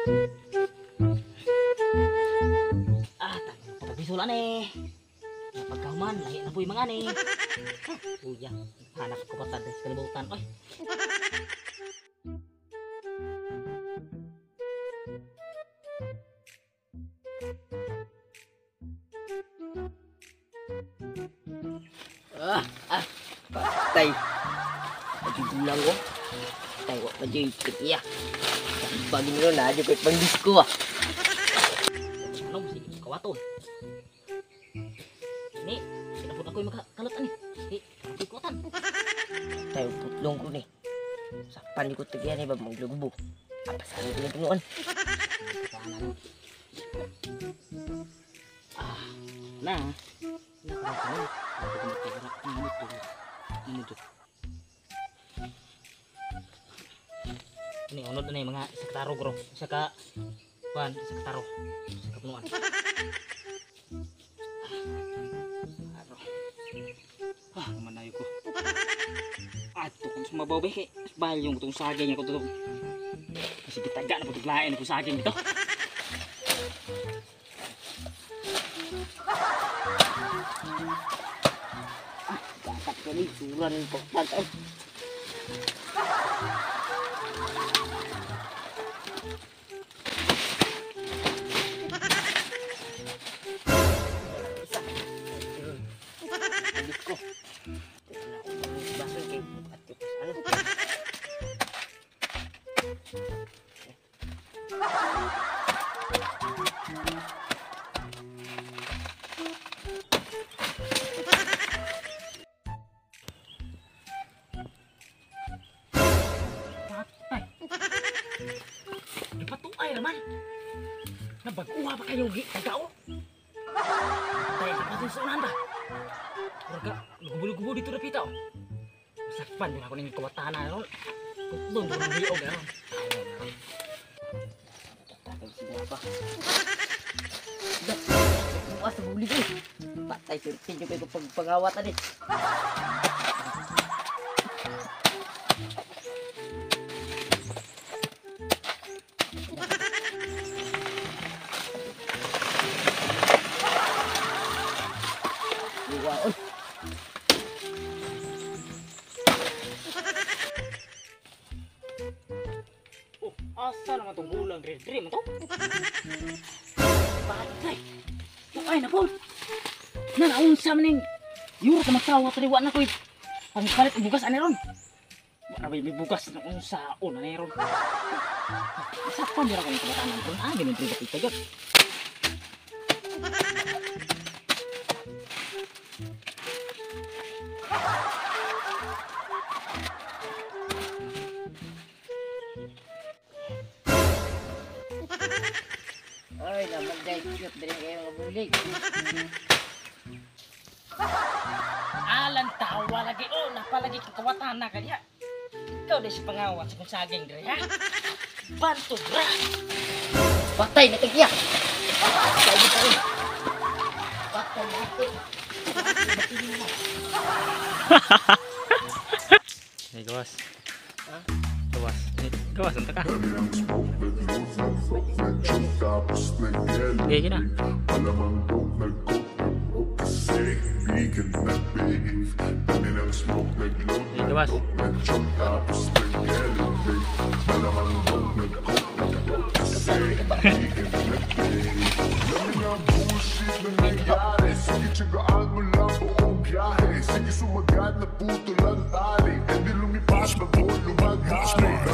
Ah, pagkabisula ni. Pagkahuman, lahi na po'y mga ni. Uya, hanap ko patad sa kalibutan. Oy. Ah, ah, patay. Pagigulang ko. Patay, wa pa dyan iya. Pag nyo na, dyan ko'y pang-disco ah. Ano, sige, kawaton. Ini, sinapot ako'y makakalat ani. Eh, ako'y kuwatan. Tayo, putlong ko ni. Sapan ko tagyan eh, ba maglugbo. Apasahan ko na pinuan. Sana no. Ah, na. Na ka na. Ako ko matira. Minute do. Minute do. Ini unod na yung mga isa kataro bro. Isa ka kuan, isa kataro. Isa ka punuan. Aro. Ah, manayo ko. Ato kung sumabaw ba kay balyong itong saging ako to. Kasi gitaga na po itong lain ako saging dito. Dapat ko ni, sura ng pagpag. Ay, isa. Ayun. Disco. Ito na ako pang-baso kay at yung ano. Patay. Ipatuay naman. Nabaguha pa kayo gi tagao. Patay ka pa sa unahan ba? Murag lugubo-lugubo dito na pita oh. Sakpan din ako ning kawatana ron. Putlon ko ng liog ano. Tatag siya pa. Bukas sa bulig eh. Patay, surti nyo kayo pagpangawatan eh. Iwaon. Oh, asa naman tong gulang red dream to? Patay. Tuay na po. Nanaunsa man ning yuro ka magtawa tani wa na koy pangpalit og bugas ani ron. Wa na may bugas na unsaon na ni ron. Sakpan dira ko ning kabataan ron. Ah, ganun diri kita gyud. Ay, naman dahil cute diri kayo mga bulig. Alan tawa lagi oh, napalagi kang kawatan na kanya. Ikaw di si pangawat sa kong saging diri ha. Bantog ra. Patay na tagya. Patay na tayo. Patay na ito. Hey, gawas. Ha? Gawas. Eh, gawas unta ka. Okay, gina. Hey, gawas. Sige, sumagad na putol ang tali. Hindi lumipas, bago lumaghari.